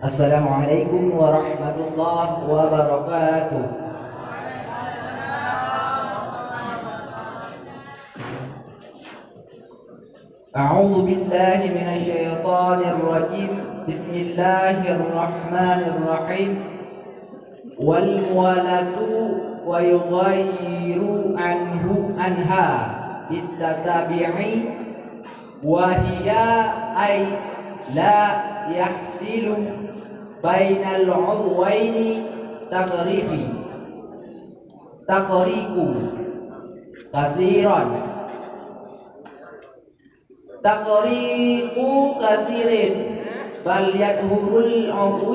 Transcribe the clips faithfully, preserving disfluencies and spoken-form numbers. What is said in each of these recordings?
Assalamualaikum warahmatullahi wabarakatuh. أعوذ بالله من الشيطان الرجيم. بسم الله الرحمن الرحيم. والموالاة ويغير عنه عنها بالتتابع، وهي أي لا يحصل بين العضوين تقريف، تقريق كثيرا، تقريق كثير، بل يطهر العضو،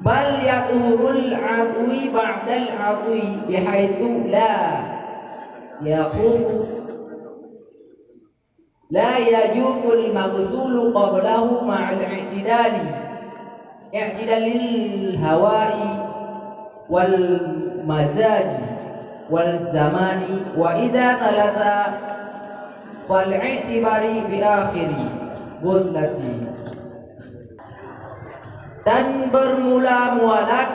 بل يطهر العضو بعد العضو بحيث لا يخف، لا يجف المغسول قبله مع الاعتدال، اعتدال الهواء والمزاج والزمان، وإذا ثلاثة فالاعتبار بآخر غسلة. Dan bermula mualat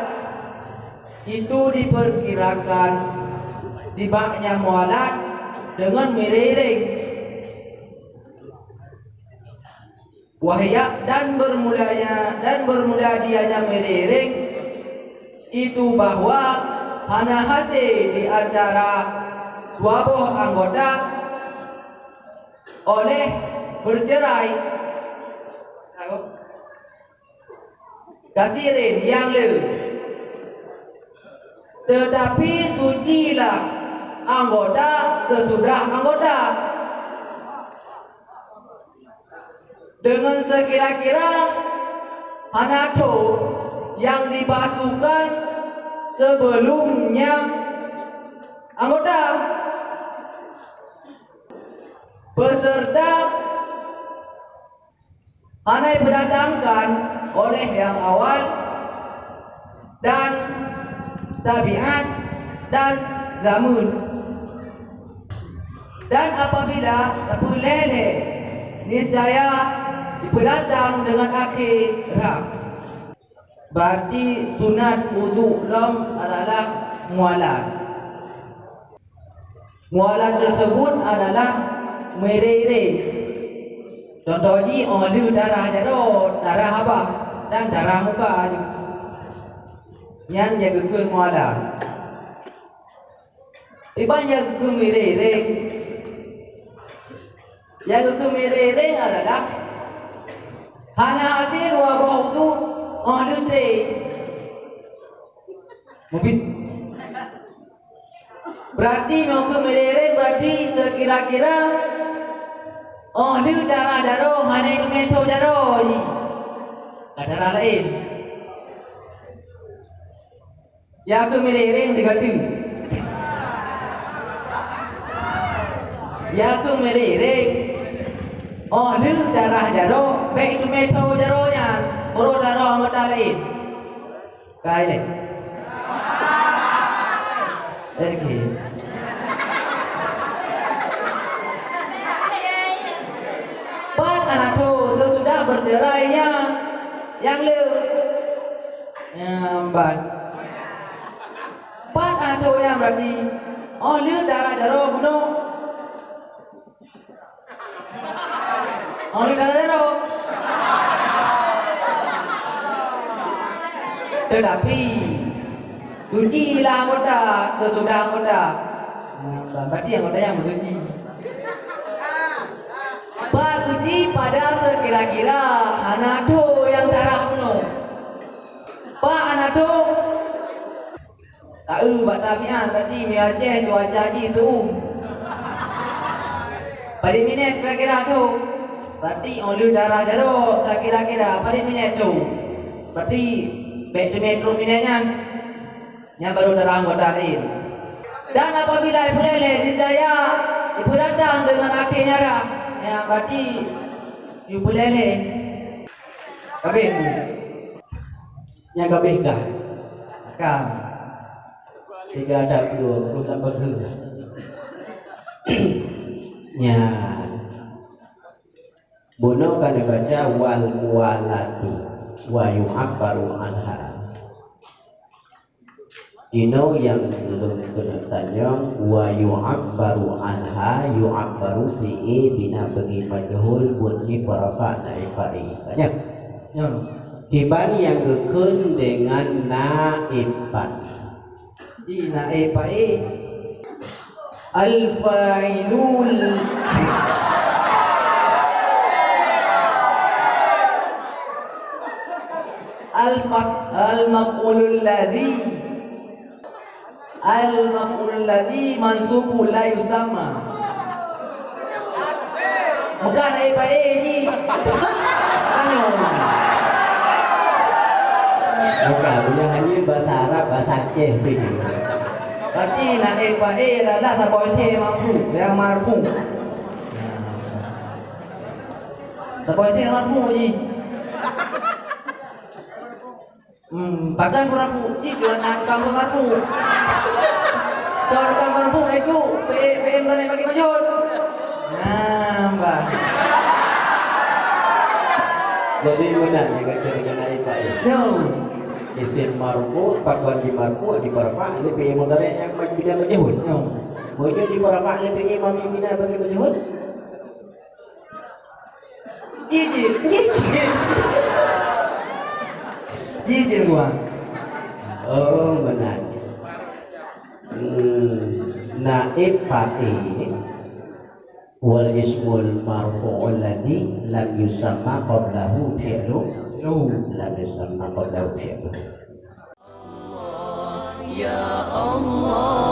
itu diperkirakan dibaknya mualat dengan meureuréng. Wahya, dan bermulanya, dan bermula dianya meureuréng itu bahwa hana hase di antara dua boh anggota oleh bercerai kathirin nyang le, teutapi sucilah anggota seusudah anggota. Deungon seukira-kira hana tho nyang dipasukan seubeulom nyang anggota, beuseurta hana jipeudatangkan oleh nyang awai dan tabiat dan zameun. Dan apabila tapeulhèe-lhèe, niscaya jipeudatang deungon akhé rhah. Beurati sunat udhu lom adalah mualat. Mualat teuseubut adalah meureuréng. Cuntoh jih, óh lheueh tarhah jaroe, tarhah abah, dan tarhah muka ju. Nyan nyang geukheun mualat. Iban nyang geukheun meureuréng. Nyang geukheun meureuréng adalah hana hase dua boh udhu óh lheueh tré. Mubin. Beurati meunyoe keu meureuréng, beurati seukira-kira óh lheueh tarhah jaroe hana teumé tho jaroe jih. Ka tarhah laén. Ya keu meureuréng sigoe teuk. Ya keu meureuréng óh lheueh tarhah jaroe, bék teumé tho jaroe nyan, uroe tarhah anggota laén. Ka ilée. Oke. Pat hana tho seusudah bercerai nyan, nyang le. Nyang ban. Pat hana tho nyan berarti óh lheueh tarhah jaroe bunoe. Óh lheueh tarhah jaroe. Teutapi, suci lah anggota seusudah anggota. Nah, berarti anggota nyang beusuci. Pat suci pada seukira-kira hana tho nyang tarhah bunoe. Pat hana tho. Taeu bak tabiat, berarti mi Aceh cuaca jih seuuem. Padum minét kira-kira tho? Berarti óh lheueh tarhah jaroe, kira-kira padum minét tho? Berarti bék teumé trok minét nyan. Nyan barô tarhah anggota laén. Dan apabila ipeulhèe-lhèe, niscaya ipeudatang deungon akhé nyarah, nyan berarti ipeulhèe-lhèe. Ka abéh, Bu? Nyang ka abéh kah? Ka. Tiga ada dua puluh lapan. Nyan. Bunoe ka neubaca wal muwalatu wa yu'abbaru anha. Inoe nyang lôn keuneuk tanyong, wa yu'abbaru anha, yu'abbaru fi'il bina bagi majhul, buet jih beurafa naib fa'il. Tanyong. Ya. Kiban nyang geukheun dengan naib fa'il. Di naib fa'il. Al-fa'ilul. Al-fa-, al-maf'ulul ladzi. Al-maf'ulul ladzi mansubun la yusamma. Bukan naib fa'il jih. Tanyong. Bukan, bukan hanya bahasa Arab, bahasa Aceh pih. Berarti naib fa'il adalah saboh isim marfu, nyang marfu. Saboh isim marfu jih. Hmm, pakon marfu, jih keu na tukang marfu. Tukang marfu, itu, P E, P M tadi bagi majhul. Nah, bah. Jadi, meunan nyang ka keuneuk naib fa'il. Yo. Isim marfu, pakon di marfu, di rafa, lé fi'il mudhari' nyang maj-, bina majhul. Yo. Meunyoe di rafa, lé fi'il madi bina bagi majhul. Jijik, jijik. Jijik gua. Oh, meunan. Hmm, naib fa'il. Wal ismul marfu'ul ladzi lam yusamma qablahu fi'lu. Fi'lu. Lam yusamma qablahu fi'lu. Ya Allah.